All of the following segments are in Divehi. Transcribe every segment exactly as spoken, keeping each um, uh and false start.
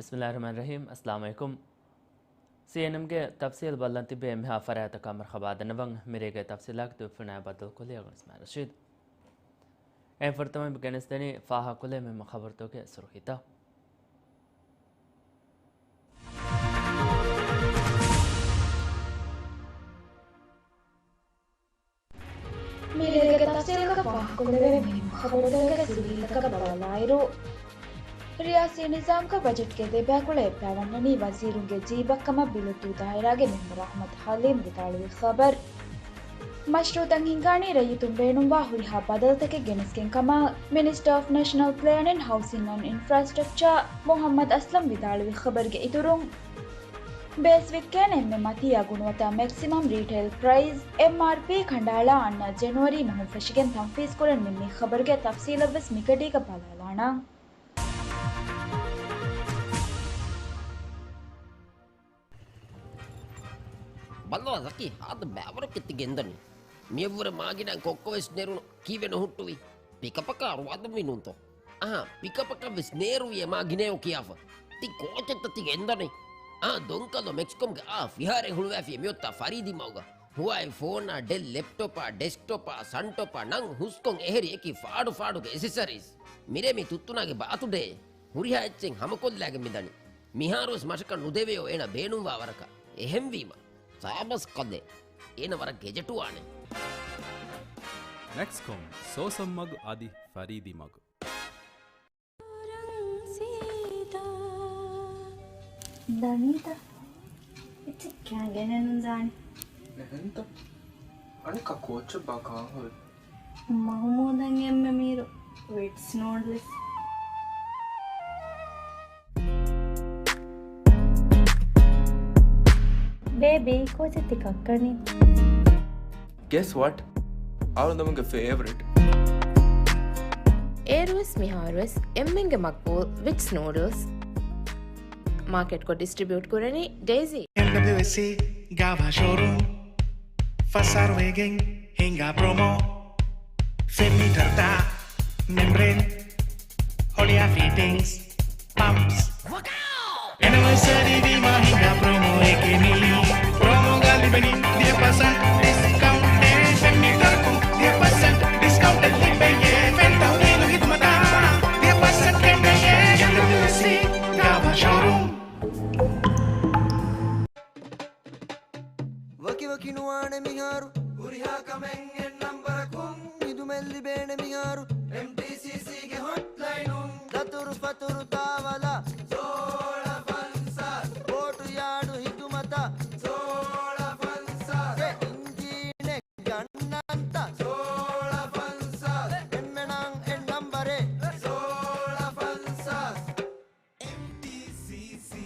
ބިސްމިއްލާހި ރަޙްމާނި ރަޙީމް. އައްސަލާމު ޢަލައިކުމް. ސީއެންއެމްގެ ތަފްސީލް ބައްލަން ތިބޭ އެންމެހާ ފަރާތަކާ މަރުޙަބާ ދަންނަވަން. މިރޭގެ ތަފްސީލާގެ ތިބިފުޅުންނާ ބައްދަލުކޮށްލީ އަޅުގަނޑު އިސްމާޢީލް ރަޝީދު. އެން ފުރަތަމަ ގެނެސްދެނީ ފާހަގަކޮށްލޭ މުހިންމު ޚަބަރުތަކުގެ ސުރުޚީތައް. މިރޭގެ ތަފްސީލްގަ ފާހަގަކޮށްލެވޭ މުހިންމު ޚަބަރުތަކުގެ ސުރުޚީތަކަށް ބަލާލާއިރު، ރިޔާސީ ނިޒާމްގަ ބަޖެޓްގެ ދެބައިކުޅަ އެއްބައިވަންނަނީ ވަޒީރުންގެ ޖީބަށްކަމަށް ބިލަތު ދާއިރާގެ މެމްބަރު އަޙްމަދު ޙަލީމް ވިދާޅުވި ޚަބަރު. މަޝްރޫޢުތައް ހިންގާނީ ރައްޔިތުން ބޭނުންވާ ހުރިހާ ބަދަލުތަކެއް ގެނެސްގެން ކަމަށް މިނިސްޓަރ އޮފް ނޭޝަނަލް ޕްލޭނިން، ހައުސިން އެންޑް އިންފްރާސްޓްރަކްޗާ މުޙައްމަދު އަސްލަމް ވިދާޅުވި ޚަބަރުގެ އިތުރުން، ބޭސް ވިއްކޭނެ އެންމެ މަތީ އަގުނުވަތަ މެކްސިމަމް ރީޓެއިލް ޕްރައިސް، އެމްއާރްޕީ، ކަނޑައަޅާ އަންނަ ޖެނުއަރީ މަހުން ފެށިގެން ތަންފީޒްކުރަން ނިންމި ޚަބަރުގެ ތަފްސީލަށްވެސް މިގަޑީގަ ބަލާލާނަން. ބައްލަވާ ޒަކީ، ހާދަ ބައިވަރަކަށް ތި ގެންދަނީ. މިއަށްވުރެ މާގިނައިން ކޮއްކޮވެސް ނެރުނު، ކީއްވެ ނުހުއްޓުވީ؟ ޕިކަޕަކާ ރުވާދަންވީ ނޫންތޯ؟ އަހާ، ޕިކަޕަކަށްވެސް ނޭރުވިއޭ މާގިނައޭ ކިޔާފަ. ތި ކޯޗެއްތަ ތި ގެންދަނީ؟ އާ، ދޮންކަލޯ މެކްސްކޮމްގެ އާ ފިހާރައެއް ހުޅުވައިފިޔޭ މިއޮތާ ފަރީދީ މަގުގަ. ހުވާއި ފޯނާ، ޑެލް ލެޕްޓޮޕާ، ޑެސްކްޓޮޕާ، ސަންޓޮޕާ، ނަން ހުސްކޮން އެހެރި އެކި ފާޑު ފާޑުގެ އެސެސަރީސް. މިރޭ މީ ތުއްތުނާގެ ބާތުޑޭ. ހުރިހާ އެއްޗެއް ހަމަކޮށްލާގެން މިދަނީ. މިހާރުވެސް މަށަކަށް ނުދެވެޔޯ އޭނަ ބޭނުންވާ ވަރަކަށް. އެހެންވީމަ، ސާބަސް ކަލޭ. އޭނަ ވަރަށް ގެޖެޓުވާނެ. މެކްސްކޮމް، ސޯސަން މަގު އަދި ފަރީދީ މަގު. ދަނީތަ؟ އެއްޗެއް ކާގެނެއް ނުދާނެ. އެހެންތަ؟ އަނެއްކާ ކޯޗެއްބާ ކާހޮވެ؟ މަހުމޫދަށް އެންމެ މީރު ވިޓްސް ނޫޑްލްސް. ބޭބީ، ކޯޗެއް ތި ކައްކަނީ؟ Guess what? އަޅުގަނޑުގެ ފޭވަރިޓް. އޭރުވެސް މިހާރުވެސް އެންމެންގެ މަގްބޫލް ވިޓްސް ނޫޑްލްސް. މާކެޓްކޮށް ޑިސްޓްރިބިއުޓް ކުރަނީ ޑެއިސީ. އެމްޑަބްލިއުއެސްސީ ގާވާ ޝޯރޫމް. ފަސް އަހަރު ވެގެން ހިނގާ ޕްރޮމޯ. ފެން މީޓަރުތައް، މެމްބްރޭން، ހޮޅިއާ ފިޓިންގްސް، ޕަމްޕްސް. އެނިވަރސަރީ ވީމާ ހިނގާ ޕްރޮމޯއެކޭ މީ. ޕްރޮމޯގަ ލިބެނީ ދިހަ ޕަސެންޓް ޑިސްކައުންޓެއް. ފެން މީޓަރަކުން ދިހަ ޕަސެންޓް ޑިސްކައުންޓެއް ލިބެޔޭ. ފެން ތަހުލީލު ހިދުމަތާ ދިހަ ޕަސެންޓް ކެނޑެޔޭ. އެމްޑަބްލިއުއެސްސީ ގާވާ ޝޯރޫމް. ވަކިވަކި ނުވާނެ މިހާރު. ހުރިހާ ކަމެއް އެއް ނަންބަރަކުން. ހިދުމަތް ލިބޭނެ މިހާރު. އެމްޓީސީސީގެ ހޮޓްލައިނުން. ދަތުރު ފަތުރު ތާވަލާ. ސޯޅަ ފަންސާސް. ބޯޓު ޔާޑު ހިދުމަތަށް. ސޯޅަ ފަންސާސް. އެ އިންޖީނެއް ގަންނަންތަ؟ ސޯޅަ ފަންސާސް. އެންމެނަށް އެއް ނަންބަރެއް. ސޯޅަ ފަންސާސް. އެމްޓީސީސީ.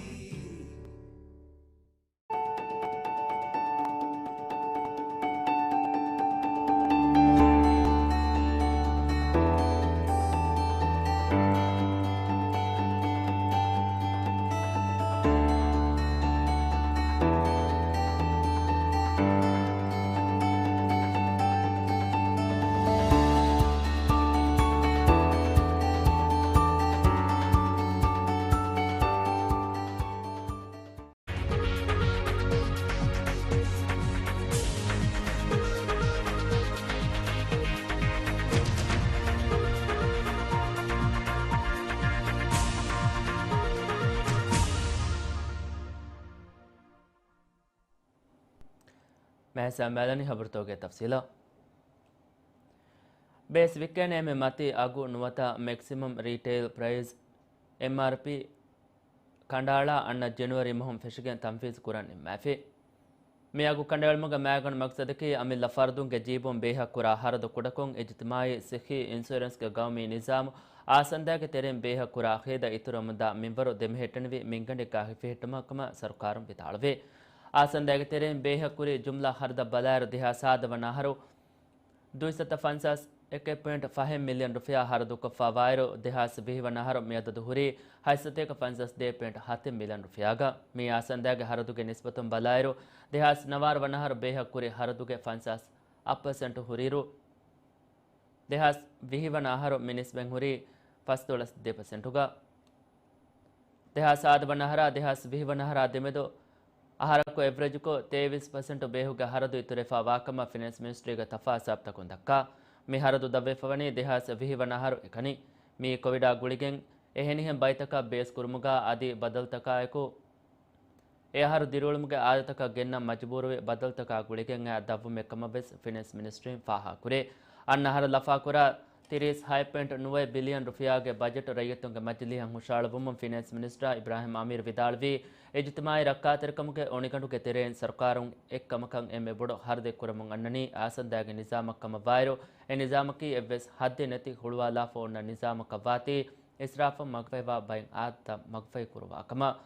މޭސާ މޭލަނި ހަބަރުތަކުގެ ތަފްސީލަށް. ބޭސް ވިއްކޭނެ އެންމެ މަތީ އަގު ނުވަތަ މެކްސިމަމް ރީޓެއިލް ޕްރައިސް، އެމްއާރްޕީ، ކަނޑައަޅާ އަންނަ ޖެނުއަރީ މަހުން ފެށިގެން ތަންފީޒު ކުރަން ނިންމާފި. މި އަގު ކަނޑައެޅުމުގެ މައިގަނޑު މަގްސަދަކީ އަމިއްލަ ފަރުދުންގެ ޖީބުން ބޭހަށް ކުރާ ހަރަދު ކުޑަކޮށް، އިޖްތިމާއީ، ސިއްހީ، އިންޝުއަރެންސްގެ ގައުމީ ނިޒާމު އާސަންދާގެ ތެރެއިން ބޭހަށް ކުރާ އަޚީދާ އިތުރުވަމުންދާ މިންވަރު ދެމެހެއްޓެނިވި މިންގަނޑެއްގާ ހިފެހެއްޓުމަށް ކަމަށް ސަރުކާރުން ވިދާޅުވި. އާސަންދާގެ ތެރެއިން ބޭހަށް ކުރި ޖުމްލަ ހަރަދަށް ބަލާއިރު، ދެހާސް ސާދަ ވަނަ އަހަރު ދުއިސައްތަ ފަންސާސް އެކެއް ޕޮއިންޓް ފަހެއް މިލިއަން ރުފިޔާ ހަރަދުކޮށްފަ ވާއިރު، ދެހާސް ވިހި ވަނަ އަހަރު މިއަދަދު ހުރީ ހަތްސަތޭކަ ފަންސާސް ދޭއް ޕޮއިންޓް ހަތެއް މިލިއަން ރުފިޔާގަ. މި އާސަންދާގެ ހަރަދުގެ ނިސްބަތުން ބަލާއިރު، ދެހާސް ނަވާރަ ވަނަ އަހަރު ބޭހަށް ކުރި ހަރަދުގެ ފަންސާސް އަށް ޕަސެންޓު ހުރިއިރު، ދެހާސް ވިހި ވަނަ އަހަރު މި ނިސްބަތް ހުރީ ފަސްދޮޅަސް ދެ ޕަސެންޓުގަ. ދެހާސް ސާދަ ވަނަ އަހަރާ ދެހާސް ވިހި ވަނަ އަހަރާ ދެމެދު އަހަރަކު އެވްރެޖުކޮށް ތޭވީސް ޕަސެންޓު ބޭހުގެ ހަރަދު އިތުރުވެފަ ވާކަމަށް ފިނޭންސް މިނިސްޓްރީގެ ތަފާސް ސާބިތުކުން ދައްކާ. މި ހަރަދު ދަށްވެފަވަނީ ދެހާސް ވިހި ވަނަ އަހަރު އެކަނި. މި ކޮވިޑާ ގުޅިގެން އެހެނިހެން ބައިތަކަށް ބޭސް ކުރުމުގާ އަދި ބަދަލުތަކާއެކު، އެ އަހަރު ދިރިއުޅުމުގެ އާދަތަކަށް ގެންނަން މަޖުބޫރުވި ބަދަލުތަކާ ގުޅިގެން އައި ދަށްވުމެއް ކަމަށް ވެސް ފިނޭންސް މިނިސްޓްރީން ފާހަގަކުރޭ. އަންނަ އަހަރަށް ލަފާކުރާ ތިރީސް ހަތް ޕޮއިންޓް ނުވައެއް ބިލިއަން ރުފިޔާގެ ބަޖެޓު ރައްޔިތުންގެ މަޖިލީހަށް ހުށަހަޅުވުމުން ފިނޭންސް މިނިސްޓަރ އިބްރާހިމް އަމީރު ވިދާޅުވީ، އިޖުތިމާއީ ރައްކާތެރިކަމުގެ އޮނިގަނޑުގެ ތެރެއިން ސަރުކާރުން އެއްކަމަކަށް އެންމެ ބޮޑު ހަރަދެއް ކުރަމުން އަންނަނީ އާސަންދާގެ ނިޒާމަށް ކަމަށްވާއިރު، އެ ނިޒާމަކީ އެއްވެސް ހައްދެއް ނެތި ހުޅުވާލާފަ އޮންނަ ނިޒާމަކަށް ވާތީ، އިސްރާފަށް މަގުފަހިވާ ބައެއް އާދަތައް މަގުފަހި ކުރުވާ ކަމަށް.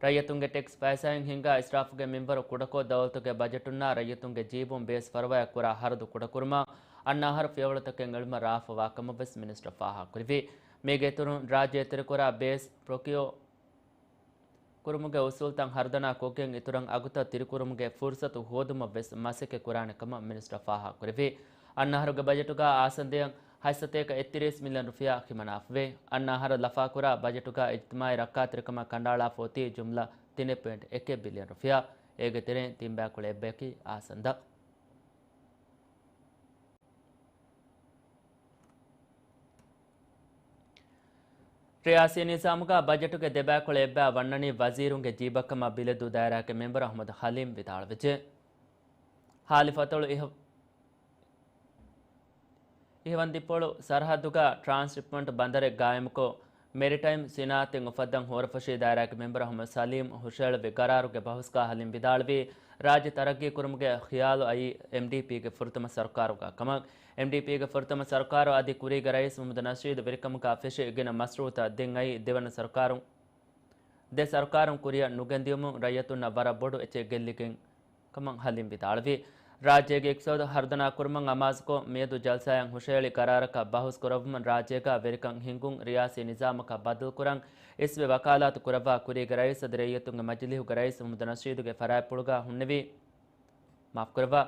ރައްޔިތުންގެ ޓެކްސް ފައިސާއިން ހިންގާ އިސްރާފުގެ މިންވަރު ކުޑަކޮށް، ދައުލަތުގެ ބަޖެޓުންނާ ރައްޔިތުންގެ ޖީބުން ބޭސް ފަރުވާއަށް ކުރާ ހަރަދު ކުޑަކުރުމަށް އަންނަ އަހަރު ފިޔަވަޅުތަކެއް އެޅުމަށް ރާވާފަ ވާކަމަށް ވެސް މިނިސްޓަރ ފާހަގަކުރެއްވި. މީގެ އިތުރުން، ރާއްޖެ އެތެރެކުރާ ބޭސް ޕްރޮކިއޯ ކުރުމުގެ އުސޫލްތައް ހަރުދަނާ ކޮށްގެން، އިތުރަށް އަގުތައް ތިރިކުރުމުގެ ފުރުސަތު ހޯދުމަށް ވެސް މަސައްކަތް ކުރާނެ ކަމަށް މިނިސްޓަރ ފާހަގަކުރެއްވި. އަންނަ އަހަރުގެ ބަޖެޓުގަ އާސަންދަޔަށް ހަތްސަތޭކަ އެއްތިރީސް މިލިއަން ރުފިޔާ ހިމަނާފަވޭ. އަންނަ އަހަރަށް ލަފާކުރާ ބަޖެޓުގަ އިޖްތިމާއީ ރައްކާތެރިކަމަށް ކަނޑައަޅާފަ އޮތީ ޖުމްލަ ތިނެއް ޕޮއިންޓް އެކެއް ބިލިއަން ރުފިޔާ. އޭގެ ތެރެއިން ތިން ބައިކުޅަ އެއްބަޔަކީ އާސަންދަ. ރިޔާސީ ނިޒާމުގަ ބަޖެޓުގެ ދެބައިކުޅަ އެއްބައި ވަންނަނީ ވަޒީރުންގެ ޖީބަށްކަމަށް ބިލެދޫ ދާއިރާގެ މެމްބަރ އަޙްމަދު ޙަލީމް ވިދާޅުވެއްޖެ. ހާލި ފަތޮޅު އިހަ-، އިހަވަންދިއްޕޮޅު ސަރަހައްދުގަ ޓްރާންސްޝިޕްމަންޓް ބަނދަރެއް ގާއިމުކޮށް، މެރިޓައިމް ސިނާއަތެއް އުފައްދަން ހޯރަފުށީ ދާއިރާގެ މެމްބަރ އަޙްމަދު ސަލީމް ހުށައެޅުއްވި ގަރާރުގެ ބަހުސްގަ ޙަލީމް ވިދާޅުވީ، ރާއްޖެ ތަރައްގީ ކުރުމުގެ ޚިޔާލު އައީ އެމްޑީޕީގެ ފުރަތަމަ ސަރުކާރުގަ ކަމަށް. އެމްޑީޕީގެ ފުރަތަމަ ސަރުކާރު އަދި ކުރީގެ ރައީސް މުޙައްމަދު ނަޝީދު ވެރިކަމުގަ ފެށި ގިނަ މަޝްރޫޢުތައް ދެން އައީ ދެވަނަ ސަރުކާރުން. ދެ ސަރުކާރުން ކުރިއަށް ނުގެންދިޔުމުން ރައްޔިތުންނަށް ވަރަށް ބޮޑު އެއްޗެއް ގެއްލިގެން ކަމަށް ޙަލީމް ވިދާޅުވި. ރާއްޖޭގެ އިޤްތިޞާދު ހަރުދަނާ ކުރުމަށް އަމާޒުކޮށް، މިއަދު ޖަލްސާއަށް ހުށައެޅި ގަރާރަކަށް ބަހުސް ކުރައްވުމަށް ރާއްޖޭގަ ވެރިކަން ހިންގުން، ރިޔާސީ ނިޒާމަކަށް ބަދަލުކުރަން އިސްވެ ވަކާލާތު ކުރައްވާ ކުރީގެ ރައީސް އަދި ރައްޔިތުންގެ މަޖިލީހުގެ ރައީސް މުޙައްމަދު ނަޝީދުގެ ފަރާތްޕުޅުގަ ހުންނެވި، މާފުކުރައްވާ،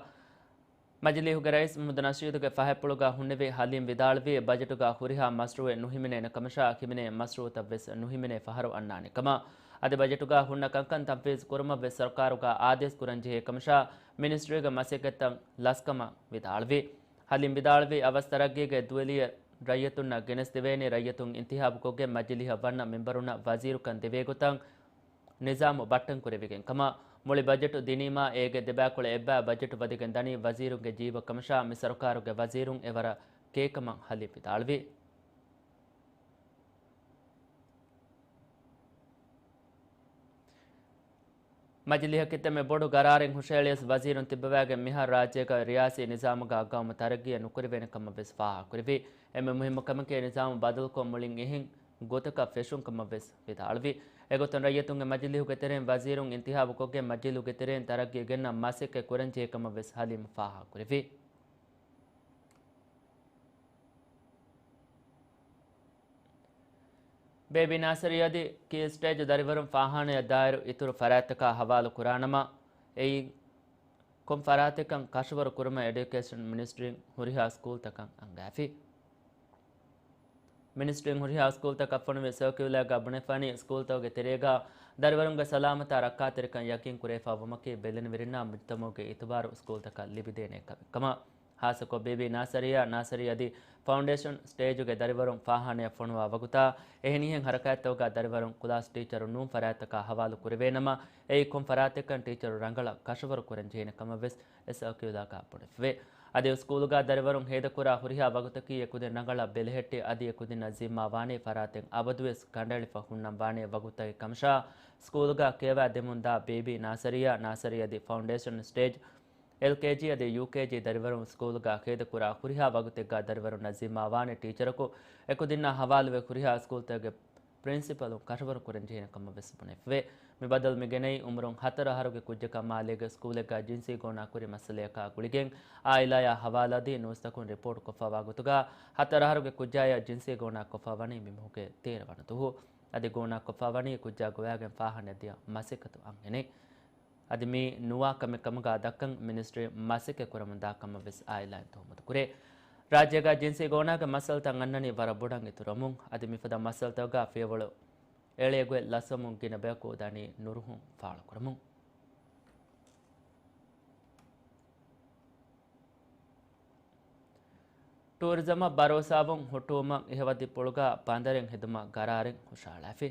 މަޖިލީހުގެ ރައީސް މުޙައްމަދު ނަޝީދުގެ ފަހަތްޕުޅުގަ ހުންނެވި ޙަލީމް ވިދާޅުވީ، ބަޖެޓުގަ ހުރިހާ މަޝްރޫޢެއް ނުހިމެނޭނެ ކަމަށާ، ހިމެނޭ މަޝްރޫޢުތައް ވެސް ނުހިމެނޭ ފަހަރު އަންނާނެ ކަމަށް. އަދި ބަޖެޓުގަ ހުންނަ ކަންކަން ތަންފީޒު ކުރުމަށް ވެސް ސަރުކާރުގަ އާދޭސް ކުރަން ޖެހޭ ކަމަށާ، މިނިސްޓްރީގެ މަސައްކަތްތައް ލަސްކަމަށް ވިދާޅުވި. ޙަލީމް ވިދާޅުވީ، އަވަސް ތަރައްގީގެ ދުވެލިއެއް ރައްޔިތުންނަށް ގެނެސްދެވޭނީ، ރައްޔިތުން އިންތިހާބުކޮށްގެން މަޖިލީހަށް ވަންނަ މެމްބަރުންނަށް ވަޒީރުކަން ދެވޭގޮތަށް ނިޒާމު ބައްޓަން ކުރެވިގެން ކަމަށް. މުޅި ބަޖެޓު ދިނީމާ، އޭގެ ދެބައިކުޅަ އެއްބައި ބަޖެޓު ވަދެގެން ދަނީ ވަޒީރުންގެ ޖީބަށް ކަމަށާ، މި ސަރުކާރުގެ ވަޒީރުން އެވަރަށް ކޭކަމަށް ޙަލީމް ވިދާޅުވި. މަޖިލީހަކީ އެންމެ ބޮޑު ގަރާރެއް ހުށައެޅިޔަސް، ވަޒީރުން ތިއްބަވައިގެން މިހާރު ރާއްޖޭގަ ރިޔާސީ ނިޒާމުގަ ގައުމު ތަރައްގީއެއް ނުކުރެވޭނެ ކަމަށް ވެސް ފާހަގަކުރެއްވި. އެންމެ މުހިއްމު ކަމަކީ، ނިޒާމު ބަދަލުކޮށް މުޅިން އެހެން ގޮތަކަށް ފެށުން ކަމަށް ވެސް ވިދާޅުވި. އެގޮތުން ރައްޔިތުންގެ މަޖިލީހުގެ ތެރެއިން ވަޒީރުން އިންތިހާބުކޮށްގެން މަޖިލީހުގެ ތެރެއިން ތަރައްގީ ގެންނަން މަސައްކަތް ކުރަންޖެހޭ ކަމަށް ވެސް ޙަލީމް ފާހަގަކުރެއްވި. ބޭބީ ނާސަރީ އަދި ކީ ސްޓޭޖު ދަރިވަރުން ފާހާނަޔަށް ދާއިރު އިތުރު ފަރާތްތަކާ ހަވާލު ކުރާނަމަ، އެއީ ކޮން ފަރާތެއްކަން ކަށަވަރު ކުރުމަށް އެޑިއުކޭޝަން މިނިސްޓްރީން ހުރިހާ ސްކޫލްތަކަށް އަންގާފި. މިނިސްޓްރީން ހުރިހާ ސްކޫލްތަކަށް ފޮނުވި ސަރކިއުލާގަ ބުނެފާނީ، ސްކޫލްތަކުގެ ތެރޭގަ ދަރިވަރުންގެ ސަލާމަތާ ރައްކާތެރިކަން ޔަޤީން ކުރެވިފަ ވުމަކީ ބެލެނިވެރިންނާ މުޖުތަމަޢުގެ އިތުބާރު ސްކޫލްތަކަށް ލިބިދޭނެ ކަމެއް ކަމަށް. ހާއްސަކޮށް ބޭބީ ނާސަރީއާ، ނާސަރީ އަދި ފައުންޑޭޝަން ސްޓޭޖުގެ ދަރިވަރުން ފާހާނަޔަށް ފޮނުވާ ވަގުތާ، އެހެނިހެން ހަރަކާތްތަކުގަ ދަރިވަރުން ކުލާސް ޓީޗަރު ނޫން ފަރާތްތަކާ ހަވާލު ކުރެވޭނަމަ، އެއީ ކޮން ފަރާތެއްކަން ޓީޗަރު ރަނގަޅަށް ކަށަވަރު ކުރަން ޖެހޭނެ ކަމަށް ވެސް އެ ސަރކިއުލާގަ ބުނެފަވޭ. އަދި ސްކޫލުގަ ދަރިވަރުން ހޭދަކުރާ ހުރިހާ ވަގުތަކީ އެކުދިން ރަނގަޅަށް ބެލެހެއްޓި އަދި އެކުދިންނަށް ޒިންމާވާނީ ފަރާތެއް އަބަދުވެސް ކަނޑައެޅިފަ ހުންނަން ވާނޭ ވަގުތެއް ކަމަށާ، ސްކޫލުގަ ކިޔަވާ ދެމުންދާ ބޭބީ ނާސަރީއާ، ނާސަރީ އަދި ފައުންޑޭޝަން ސްޓޭޖް، އެލްކޭޖީ އަދި ޔޫކޭޖީ ދަރިވަރުން ސްކޫލުގަ ހޭދަކުރާ ހުރިހާ ވަގުތެއްގަ ދަރިވަރުންނަށް ޒިންމާވާނެ ޓީޗަރަކު އެކުދިންނާ ހަވާލުވެ ހުރިހާ ސްކޫލްތަކުގެ ޕްރިންސިޕަލުން ކަށަވަރު ކުރަން ޖެހޭނެ ކަމަށް ވެސް ބުނެފަވޭ. މި ބަދަލު މި ގެނައީ އުމުރުން ހަތަރު އަހަރުގެ ކުއްޖަކަށް މާލޭގެ ސްކޫލެއްގަ ޖިންސީ ގޯނާ ކުރި މައްސަލަޔަކާ ގުޅިގެން އާއިލާޔާ ހަވާލު އަދި ނޫސްތަކުން ރިޕޯޓް ކޮށްފަ ވަގުތުގަ ހަތަރު އަހަރުގެ ކުއްޖާޔާ ޖިންސީ ގޯނާ ކޮށްފަ ވަނީ މި މަހުގެ ތޭރަ ވަނަ ދުވަހު. އަދި ގޯނާ ކޮށްފަ ވަނީ ކުއްޖާ ގޮވާގެން ފާހާނަ ދިޔަ މަސައްކަތު އަންހެނެއް. އަދި މީ ނުވާ ކަމެއް ކަމުގަ ދައްކަން މިނިސްޓްރީ މަސައްކަތް ކުރަމުންދާ ކަމަށް ވެސް އާއިލާއިން ތުހުމަތު ކުރޭ. ރާއްޖޭގަ ޖިންސީ ގޯނާގެ މައްސަލަތައް އަންނަނީ ވަރަށް ބޮޑަށް އިތުރަމުން. އަދި މިފަދަ މައްސަލަތަކުގަ ފިޔަވަޅު އެޅޭ ގޮތް ލަސްވަމުން ގިނަ ބަޔަކު ދަނީ ނުރުހުން ފާޅުކުރަމުން. ޓޫރިޒަމަށް ބަރޯސާވުން ހުއްޓުވުމަށް އިހަވަދި ޕުޅުގަ ބަނދަރެއް ހެދުމަށް ގަރާރެއް ހުށަހަޅާފި.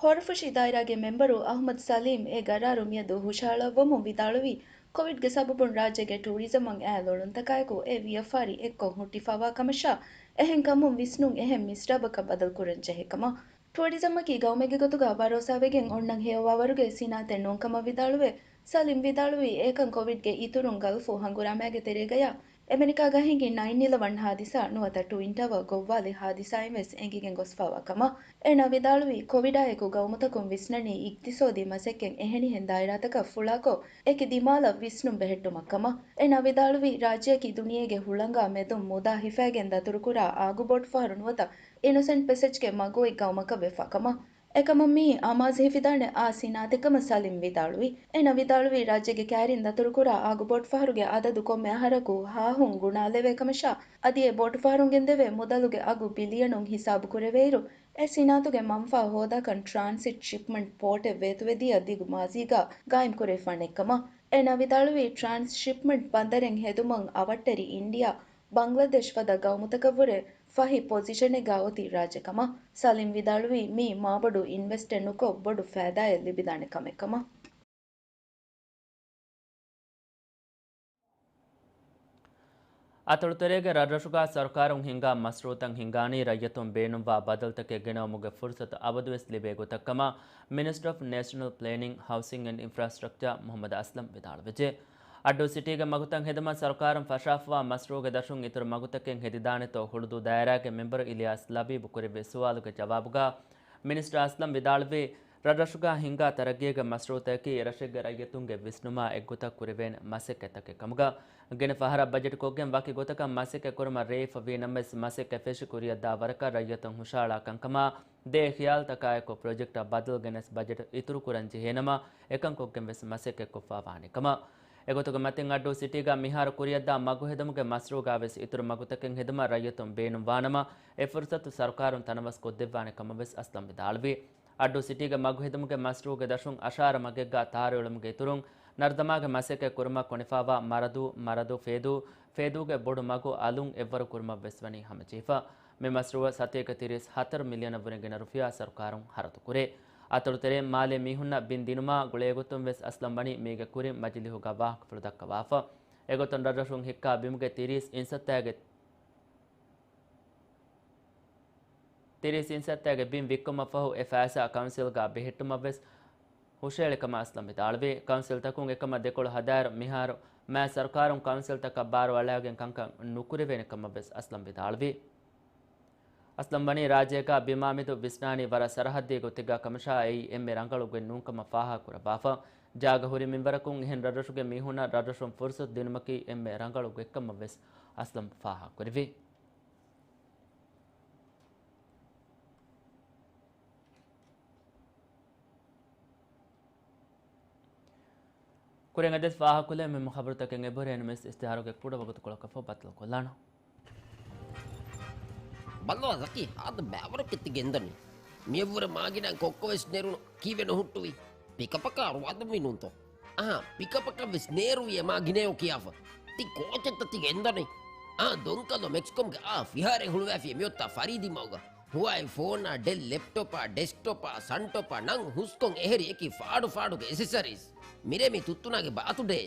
ހޯރަފުށި ދާއިރާގެ މެމްބަރު އަޙްމަދު ސަލީމް އެ ގަރާރު މިއަދު ހުށަހަޅައްވަމުން ވިދާޅުވީ، ކޮވިޑްގެ ސަބަބުން ރާއްޖޭގެ ޓޫރިޒަމަށް އައި ލޮޅުންތަކާއެކު އެ ވިޔަފާރި އެއްކޮށް ހުއްޓިފައިވާ ކަމަށާ، އެހެންކަމުން ވިސްނުން އެހެން މިސްރާބަކަށް ބަދަލުކުރަން ޖެހޭ ކަމަށް. ޓޫރިޒަމަކީ ގައުމެއްގެ ގޮތުގަ ބަރޯސާވެގެން އޮންނަން ހެޔޮވާވަރުގެ ސިނާއަތެއް ނޫންކަމަށް ވިދާޅުވެ، ސަލީމް ވިދާޅުވީ، އެކަން ކޮވިޑްގެ އިތުރުން ގަލްފު ހަނގުރާމައިގެ ތެރޭގަޔާ އެމެރިކާގަ ހިނގި ނައިން އިލެވަން ހާދިސާ ނުވަތަ ޓުއިން ޓަވަރ ގޮއްވާލި ހާދިސާއިން ވެސް އެނގިގެން ގޮސްފައިވާ ކަމަށް. އޭނާ ވިދާޅުވީ، ކޮވިޑާއެކު ގައުމުތަކުން ވިސްނަނީ އިގްތިސޯދީ މަސައްކަތް އެހެނިހެން ދާއިރާތަކަށް ފުޅާކޮށް، އެކި ދިމާލަށް ވިސްނުން ބެހެއްޓުމަށް ކަމަށް. އޭނާ ވިދާޅުވީ، ރާއްޖެއަކީ ދުނިޔޭގެ ހުޅަނގާ މެދުން މުދާ ހިފައިގެން ދަތުރުކުރާ އާގު ބޯޓު ފަހަރު ނުވަތަ އިނޮސެންޓް ޕެސެޖްގެ މަގު އޮތް ގައުމަކަށް ވެފަ ކަމަށް. އެކަމަށް މިއީ އަމާޒު ހިފިދާނެ އާ ސިނާއަތެއް ކަމަށް ސަލީމް ވިދާޅުވި. އޭނާ ވިދާޅުވީ، ރާއްޖޭގެ ކައިރިން ދަތުރުކުރާ އާގު ބޯޓު ފަހަރުގެ އަދަދު ކޮންމެ އަހަރަކު ހާހުން ގުނާލެވޭ ކަމަށާ، އަދި އެ ބޯޓު ފަހަރުން ގެންދެވޭ މުދަލުގެ އަގު ބިލިއަނުން ހިސާބު ކުރެވޭއިރު، އެ ސިނާއަތުގެ މަންފާ ހޯދާކަން ޓްރާންސިޓް ޝިޕްމަންޓް ޕޯޓެއް ވޭތުވެދިޔަ ދިގު މާޒީގަ ގާއިމް ކުރެވިފާނެ ކަމަށް. އޭނާ ވިދާޅުވީ، ޓްރާންސްޝިޕްމަންޓް ބަނދަރެއް ހެދުމަށް އަވަށްޓެރި އިންޑިއާ، ބަންގްލަދޭޝް ފަދަ ގައުމުތަކަށްވުރެ ފަހި ޕޮޒިޝަނެއްގަ އޮތީ ރާއްޖެ ކަމަށް. ސަލީމް ވިދާޅުވީ، މީ މާބޮޑު އިންވެސްޓެއް ނުކޮށް، ބޮޑު ފައިދާއެއް ލިބިދާނެ ކަމެއް ކަމަށް. އަތޮޅުތެރޭގެ ރަށްރަށުގަ ސަރުކާރުން ހިންގާ މަޝްރޫޢުތައް ހިންގާނީ ރައްޔިތުން ބޭނުންވާ ބަދަލުތަކެއް ގެނައުމުގެ ފުރުސަތު އަބަދުވެސް ލިބޭ ގޮތަށްކަމަށް މިނިސްޓްރީ އޮފް ނޭޝަނަލް ޕްލޭނިން، ހައުސިން އެންޑް އިންފްރާސްޓްރަކްޗާ މުޙައްމަދު އަސްލަމް ވިދާޅުވެއްޖެ. އައްޑޫ ސިޓީގެ މަގުތައް ހެދުމަށް ސަރުކާރުން ފަށާފަވާ މަޝްރޫޢުގެ ދަށުން އިތުރު މަގުތަކެއް ހެދިދާނެތޯ ހުޅުދޫ ދާއިރާގެ މެމްބަރު އިލްޔާސް ލަބީބު ކުރެއްވި ސުވާލުގެ ޖަވާބުގަ މިނިސްޓަރ އަސްލަމް ވިދާޅުވީ، ރަށްރަށުގަ ހިންގާ ތަރައްގީގެ މަޝްރޫޢުތަކަކީ އެރަށެއްގެ ރައްޔިތުންގެ ވިސްނުމާ އެއްގޮތަށް ކުރެވޭނެ މަސައްކަތްތަކެއް ކަމުގަ، ގިނަ ފަހަރަށް ބަޖެޓްކޮށްގެން ވަކި ގޮތަކަށް މަސައްކަތް ކުރުމަށް ރޭވިފަ ވީނަމަވެސް، މަސައްކަތް ފެށި ކުރިއަށްދާ ވަރަކަށް ރައްޔިތުން ހުށަހަޅާ ކަންކަމާ ދޭ ޚިޔާލުތަކާއެކު ޕްރޮޖެކްޓަށް ބަދަލު ގެނެސް ބަޖެޓް އިތުރުކުރަން ޖެހޭނަމަ، އެކަންކޮށްގެން ވެސް މަސައްކަތްކޮށްފަވާނެ ކަމަށް. އެގޮތުގެ މަތިން އައްޑޫ ސިޓީގަ މިހާރު ކުރިއަށްދާ މަގުހެދުމުގެ މަޝްރޫޢުގަ ވެސް އިތުރު މަގުތަކެއް ހެދުމަށް ރައްޔިތުން ބޭނުންވާނަމަ، އެ ފުރުސަތު ސަރުކާރުން ތަނަވަސްކޮށްދެއްވާނެ ކަމަށް ވެސް އަސްލަމް ވިދާޅުވި. އައްޑޫ ސިޓީގެ މަގުހެދުމުގެ މަޝްރޫޢުގެ ދަށުން އަށާރަ މަގެއްގަ ތާރުއެޅުމުގެ އިތުރުން، ނަރުދަމާގެ މަސައްކަތް ކުރުމަށް ކޮނެފައިވާ މަރަދޫ، މަރަދޫ ފޭދޫ، ފޭދޫގެ ބޮޑު މަގު އަލުން އެއްވަރު ކުރުމަށް ވެސް ވަނީ ހަމަޖެހިފަ. މި މަޝްރޫޢަށް ސަތޭކަ ތިރީސް ހަތަރު މިލިއަނަށްވުރެ ގިނަ ރުފިޔާ ސަރުކާރުން ހަރަދުކުރޭ. އަތޮޅު ތެރޭ މާލޭ މީހުންނަށް ބިން ދިނުމާ ގުޅޭގޮތުން ވެސް އަސްލަމް ވަނީ މީގެ ކުރިން މަޖިލީހުގަ ވާހަކަފުޅު ދައްކަވާފަ. އެގޮތުން ރަށްރަށުން ހިއްކާ ބިމުގެ ތިރީސް އިންސައްތައިގެ، ތިރީސް އިންސައްތައިގެ ބިން ވިއްކުމަށްފަހު އެ ފައިސާ ކައުންސިލްގަ ބެހެއްޓުމަށް ވެސް ހުށައެޅި ކަމަށް އަސްލަމް ވިދާޅުވި. ކައުންސިލްތަކުން އެކަމަށް ދެކޮޅު ހަދާއިރު، މިހާރު މާތް ސަރުކާރުން ކައުންސިލްތަކަށް ބާރު އަޅާގެން ކަންކަން ނުކުރެވޭނެ ކަމަށް ވެސް އަސްލަމް ވިދާޅުވި. އަސްލަމް ވަނީ ރާއްޖޭގަ ބިމާމެދު ވިސްނާނީ ވަރަށް ސަރަހައްދީ ގޮތެއްގަ ކަމަށާ، އެއީ އެންމެ ރަނގަޅު ގޮތް ނޫންކަމަށް ފާހަގަކުރައްވާފަ. ޖާގަ ހުރި މިންވަރަކުން އެހެން ރަށްރަށުގެ މީހުންނަށް ރަށްރަށުން ފުރުސަތު ދިނުމަކީ އެންމެ ރަނގަޅު ގޮތްކަމަށް ވެސް އަސްލަމް ފާހަގަކުރެއްވި. ކުރިން އަދިވެސް ފާހަގަކޮށްލެވޭ މުހިއްމު ޚަބަރުތަކެއް އެބަހުރި. އެންމެސް އިސްތިހާރުގެ ކުޑަ ވަގުތުކޮޅަކަށްފަހު ބައްދަލުކޮށްލާނަން. ބަލަ ޒަކީ، ހާދަ ބައިވަރަކަށް ތި ގެންދަނީ. މިއަށްވުރެ މާގިނައިން ކޮއްކޮވެސް ނެރުނު. ކީއްވެ ނުހުއްޓުވީ؟ ޕިކަޕަކާ ރުއަދަމީ ނޫންތޯ؟ އާ، ޕިކަޕަކަށް ވެސް ނޭރުވި އެ މާގިނަޔޯ ކިޔާފަ. ތި ކޯޗެއްތަ ތި ގެންދަނީ؟ އާ، ދޮންކަލޯ މެކްސްކޮމްގެ އާ ފިހާރައެއް ހުޅުވައިފި މިއޮތްތާ ފަރީދީ މަގުގަ. ހުވާއި ފޯނާ، ޑެލް ލެޕްޓޮޕާ، ޑެސްކްޓޮޕާ، ސަންޓޮޕާ، ނަން ހުސްކޮން އެހެރި އެކި ފާޑު ފާޑުގެ އެސެސަރީސް. މިރޭ މި ތުއްތުނާގެ ބާތުޑޭ.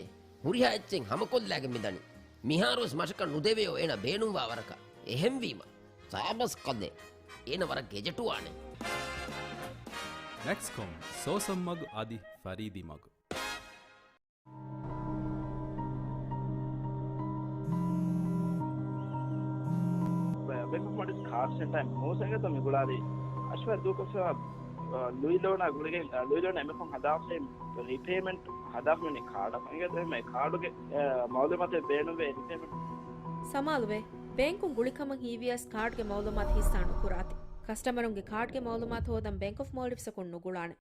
ހުރިހާ އެއްޗެއް ހަމަކޮށްލާގެން މިދަނީ. މިހާރުވެސް މަށަކަށް ނުދެވެޔޯ އޭނަ ބޭނުންވާ ވަރަކަށް. އެހެންވީމަ، ސާބަސް ކަލޭ. އޭނަ ވަރަށް ގެޖެޓުވާނެ. މެކްސްކޮމް، ސޯސަން މަގު އަދި ފަރީދީ މަގު. ބޭންކް އޮފް މޯލްޑިވްސް ކާޑް ސެންޓަރ މޫސައިގެ ތަ މި ގުޅާލި އަޝްވަ ދޫކޮށްފަ، އަ، ލުއި ލޯނާ ގުޅިގެން، އަ، ލުއި ލޯނާ އެމެކޮން ހަދާފައި ރިޕޭމެންޓް ހަދާފަ މިނި ކާޑަށް އިނގޭތަ އެހެން ކާޑުގެ، އަ، މައުލޫމާތެއް ބޭނުންވޭ ރިޕޭމެންޓް. ސަމާލުވެ، ބޭންކުން ގުޅިކަމަށް ހީވިޔަސް ކާޑްގެ މައުލޫމާތު ހިއްސާ ނުކުރާތި. ކަސްޓަމަރުންގެ ކާޑްގެ މައުލޫމާތު ހޯދަން ބޭންކް އޮފް މޯލްޑިވްސްއަކުން ނުގުޅާނެ.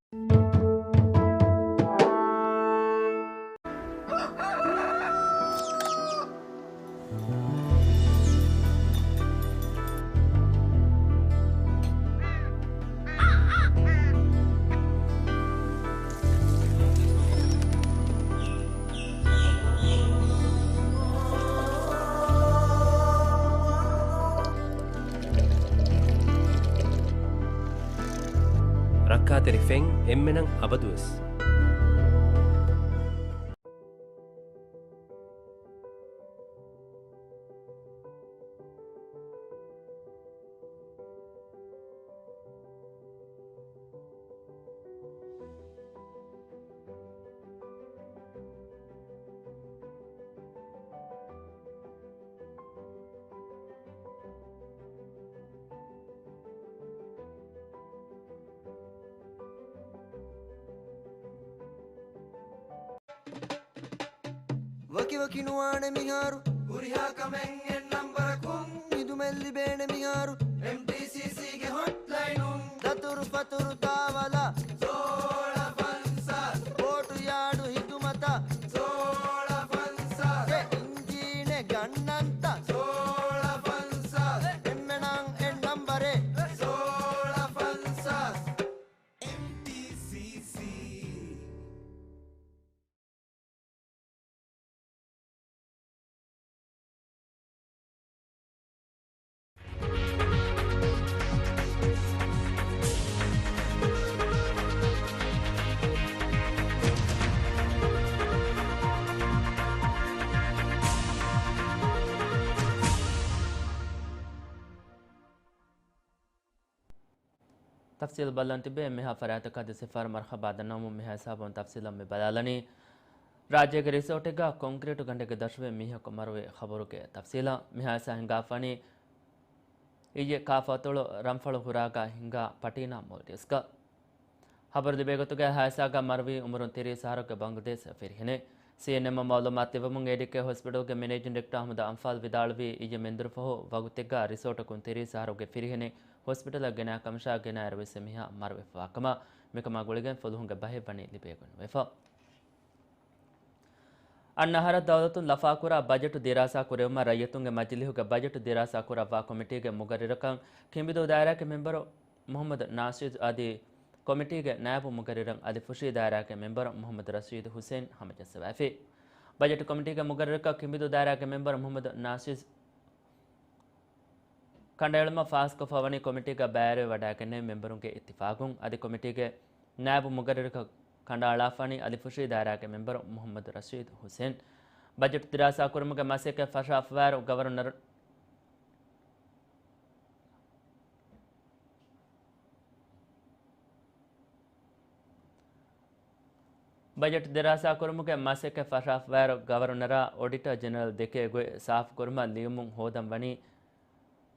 ރިފެން އެންމެނަށް އަބަދުވެސް. ވަކިވަކި ނުވާނެ މިހާރު، ހުރިހާ ކަމެއް އެއް ނަންބަރަކުން. ހިދުމަތް ލިބޭނެ މިހާރު، އެމްޓީސީސީގެ ހޮޓްލައިނުން. ދަތުރު ފަތުރު ދާވަލާ، ސޯޅަ ފަންސާސް. ބޯޓު ޔާޑު ހިދުމަތާ، ސޯޅަ ފަންސާސް. އެ އިންޖީނެއް ގަންނަންތަ، ސޯޅަ ފަންސާސް. އެންމެނަށް އެއް ނަންބަރެއް، ސޯޅަ ފަންސާސް. އެމްޓީސީސީ. ތަފްސީލު ބަލަން ތިބޭ. މިހާ ފަރާތަކަށް ދިސް ފަރު މަރްހަބާ ދަންނަވަމުން މިހާ ހިސާބުން ތަފްސީލަށް މި ބަލާލަނީ. ރާއްޖޭގެ ރިސޯޓެއްގަ ކޮންކްރީޓު ގަނޑެއްގަ ދަށުވެ މީހަކު މަރުވި ޚަބަރުގެ ތަފްސީލަށް. މިހާ ހިސާ ހިނގާފަނީ އިއްޔެ ކާފަތޮޅު ރަންފަޅު ހުރާގަ ހިނގާ ޕަޓީނާ މޯލްޑިވްސްގަ. ހަބަރު ލިބޭ ގޮތުގައި ހާދިސާގަ މަރުވީ އުމުރުން ތިރީސް އަހަރުގެ ބަނގްލަދޭޝް ފިރިހެނެއް. ސީއެންއެމްއަށް މައުލޫމާތު ދެއްވުމުން އޭޑީކޭ ހޮސްޕިޓަލްގެ މެނޭޖިން ޑިރެކްޓަރ އަޙްމަދު އަންފާލް ވިދާޅުވީ އިއްޔެ މެންދުރުފަހު ވަގުތެއްގަ ރިސޯޓަކުން ތިރީސް އަހަރުގެ ފިރިހެނެއް ހޮސްޕިޓަލަށް ގެނާ ކަމަށާ ގެނައިރު ވިއްސަ މީހާ މަރުވެފަވާ ކަމަށް. މިކަމާ ގުޅިގެން ފުލުހުންގެ ބަހެއް ވަނީ ލިބޭ ނުވެފަ. އަންނަ އަހަރަށް ދައުލަތުން ލަފާކުރާ ބަޖެޓު ދިރާސާ ކުރެވުމަށް ރައްޔިތުންގެ މަޖިލީހުގެ ބަޖެޓު ދިރާސާ ކުރައްވާ ކޮމިޓީގެ މުގައްރިރަކަށް ކިނބިދޫ ދާއިރާގެ މެންބަރު މުޙައްމަދު ނާޝިދު އަދި ކޮމިޓީގެ ނާއިބު މުގައްރިރުން އަލިފުށީ ދާއިރާގެ މެންބަރު މުޙައްމަދު ރަޝީދު ޙުސެން ހަމަޖައްސަވައިފި. ބަޖެޓު ކޮމިޓީގެ މުގައްރިރަކަށް ކިނބިދޫ ދާއިރާގެ މެންބަރު މުޙައްމަދު ނާޝިދު ކަނޑައެޅުމަށް ފާސްކޮށްފަ ވަނީ ކޮމިޓީގަ ބައިވެރިވެ ވަޑައިގެންނެވި މެންބަރުންގެ އިއްތިފާގުން. އަދި ކޮމިޓީގެ ނާއިބު މުގައްރިރަކަށް ކަނޑައަޅާފަނީ އަލިފުށީ ދާއިރާގެ މެންބަރު މުޙައްމަދު ރަޝީދު ޙުސެން. ބަޖެޓު ދިރާސާ ކުރުމުގެ މަސައްކަތް ފަށާފަވާއިރު ގަވަރުނަރު، ބަޖެޓު ދިރާސާ ކުރުމުގެ މަސައްކަތް ފަށާފަވާއިރު ގަވަރުނަރާ އޮޑިޓަރ ޖެނެރަލް ދެކޭ ގޮތް ސާފުކުރުމަށް ލިޔުމުން ހޯދަން ވަނީ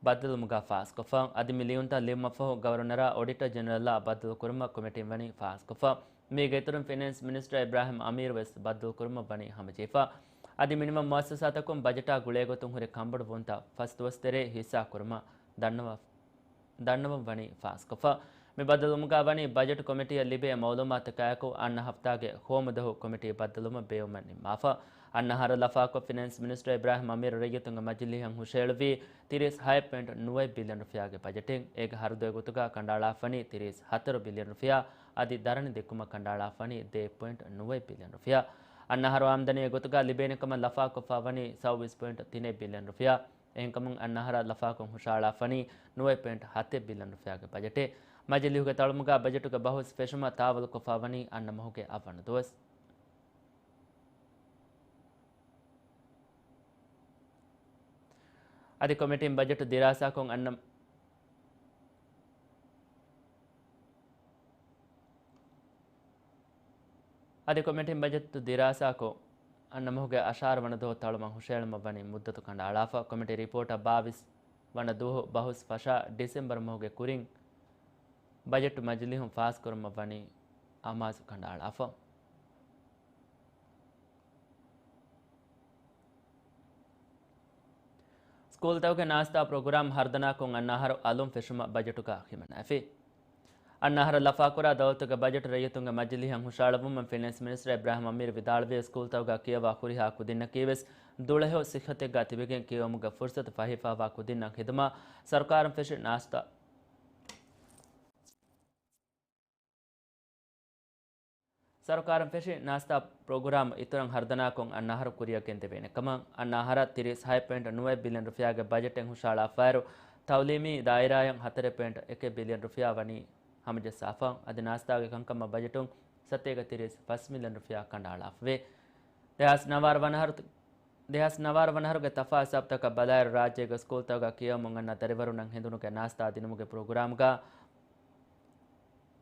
ބައްދަލުވުމުގަ ފާސްކޮށްފަ. އަދި މި ލިޔުންތައް ލިޔުމަށްފަހު ގަވަރުނަރާ އޮޑިޓަރ ޖެނެރަލްއާ ބައްދަލުކުރުމަށް ކޮމިޓީން ވަނީ ފާސްކޮށްފަ. މީގެ އިތުރުން ފިނޭންސް މިނިސްޓަރ އިބްރާހިމް އަމީރު ވެސް ބައްދަލުކުރުމަށް ވަނީ ހަމަޖެހިފަ. އަދި މިނިވަން މުއައްސަސާތަކުން ބަޖެޓާ ގުޅޭގޮތުން ހުރި ކަންބޮޑުވުންތައް ފަސް ދުވަސް ތެރޭ ހިއްސާ ކުރުމަށް ދަންނަވާ، ދަންނަވަން ވަނީ ފާސްކޮށްފަ. މި ބައްދަލުވުމުގަ ވަނީ ބަޖެޓް ކޮމިޓީއަށް ލިބޭ މައުލޫމާތު ކާއެކު އަންނަ ހަފްތާގެ ހޯމުދުވަހު ކޮމިޓީ ބައްދަލުވުމަށް ބޭއްވުމަށް ނިންމާފަ. އަންނަ އަހަރަށް ލަފާކޮށް ފިނޭންސް މިނިސްޓަރ އިބްރާހިމް އަމީރު ރައްޔިތުންގެ މަޖިލީހަށް ހުށައެޅުއްވީ ތިރީސް ހައެއް ޕޮއިންޓް ނުވައެއް ބިލިއަން ރުފިޔާގެ ބަޖެޓެއް. އޭގެ ހަރުދުވެ ގޮތުގަ ކަނޑައަޅާފަނީ ތިރީސް ހަތަރު ބިލިއަން ރުފިޔާ، އަދި ދަރަނި ދެއްކުމަށް ކަނޑައަޅާފަނީ ދެއެއް ޕޮއިންޓް ނުވައެއް ބިލިއަން ރުފިޔާ. އަންނަ އަހަރު އާމްދަނީ އެގޮތުގަ ލިބޭނެ ކަމަށް ލަފާކޮށްފަ ވަނީ ސައުވީސް ޕޮއިންޓް ތިނެއް ބިލިއަން ރުފިޔާ. އެހެންކަމުން އަންނަ އަހަރަށް ލަފާކޮށް ހުށައަޅާފަނީ ނުވައެއް ޕޮއިންޓް ހަތެއް ބިލިއަން ރުފިޔާގެ ބަޖެޓެއް. މަޖިލީހުގެ ތަޅުމުގަ ބަޖެޓުގެ ބަހުސް ފެށުމަށް ތާވަލުކޮށްފަ ވަނީ އަންނަ މަހުގެ އަށްވަނަ ދުވަސް. އަދި ކޮމިޓީން ބަޖެޓު ދިރާސާކޮށް އަންނަ، އަދި ކޮމިޓީން ބަޖެޓު ދިރާސާކޮށް އަންނަ މަހުގެ އަށާރަ ވަނަ ދުވަހު ތަޅުމަށް ހުށައެޅުމަށް ވަނީ މުއްދަތު ކަނޑައަޅާފަ. ކޮމިޓީ ރިޕޯޓަށް ބާވީސް ވަނަ ދުވަހު ބަހުސް ފަށާ ޑިސެމްބަރު މަހުގެ ކުރިން ބަޖެޓު މަޖިލީހުން ފާސްކުރުމަށް ވަނީ އަމާޒު ކަނޑައަޅާފަ. ސްކޫލްތަކުގެ ނާސްތާ ޕްރޮގްރާމް ހަރުދަނާކޮށް އަންނަ އަހަރު އަލުން ފެށުމަށް ބަޖެޓުގަ ހިމަނައިފި. އަންނަ އަހަރަށް ލަފާކުރާ ދައުލަތުގެ ބަޖެޓު ރައްޔިތުންގެ މަޖިލީހަށް ހުށައަޅަވުމަށް ފިނޭންސް މިނިސްޓަރ އިބްރާހިމް އަމީރު ވިދާޅުވި، ސްކޫލްތަކުގަ ކިޔަވާ ހުރިހާ ކުދިންނަކީވެސް ދުޅަހެޔޮ ސިއްހަތެއްގަ ތިބެގެން ކިޔެވުމުގެ ފުރުސަތު ފަހިފައިވާ ކުދިންނަށް ހިދުމަތް. ސަރުކާރުން ފެށި ނާސްތާ ސަރުކާރުން ފެށި ނާސްތާ ޕްރޮގްރާމް އިތުރަށް ހަރުދަނާކޮށް އަންނަ އަހަރު ކުރިއަށް ގެންދެވޭނެ ކަމަށް. އަންނަ އަހަރަށް ތިރީސް ހައެއް ޕޮއިންޓް ނުވައެއް ބިލިއަން ރުފިޔާގެ ބަޖެޓެއް ހުށައަޅާފައިރު، ތައުލީމީ ދާއިރާއަށް ހަތަރެއް ޕޮއިންޓް އެކެއް ބިލިއަން ރުފިޔާ ވަނީ ހަމަޖައްސާފަ. އަދި ނާސްތާގެ ކަންކަމަށް ބަޖެޓުން ސަތޭކަ ތިރީސް ފަސް މިލިއަން ރުފިޔާ ކަނޑައަޅާފަވޭ. ދެހާސް ނަވާރަ ވަނަހަރު، ދެހާސް ނަވާރަ ވަނަހަރުގެ ތަފާ ހިސާބުތަކަށް ބަލާއިރު، ރާއްޖޭގެ ސްކޫލްތަކުގަ ކިޔަވަމުން އަންނަ ދަރިވަރުންނަށް ހެނދުނުގެ ނާސްތާ ދިނުމުގެ ޕްރޮގްރާމްގަ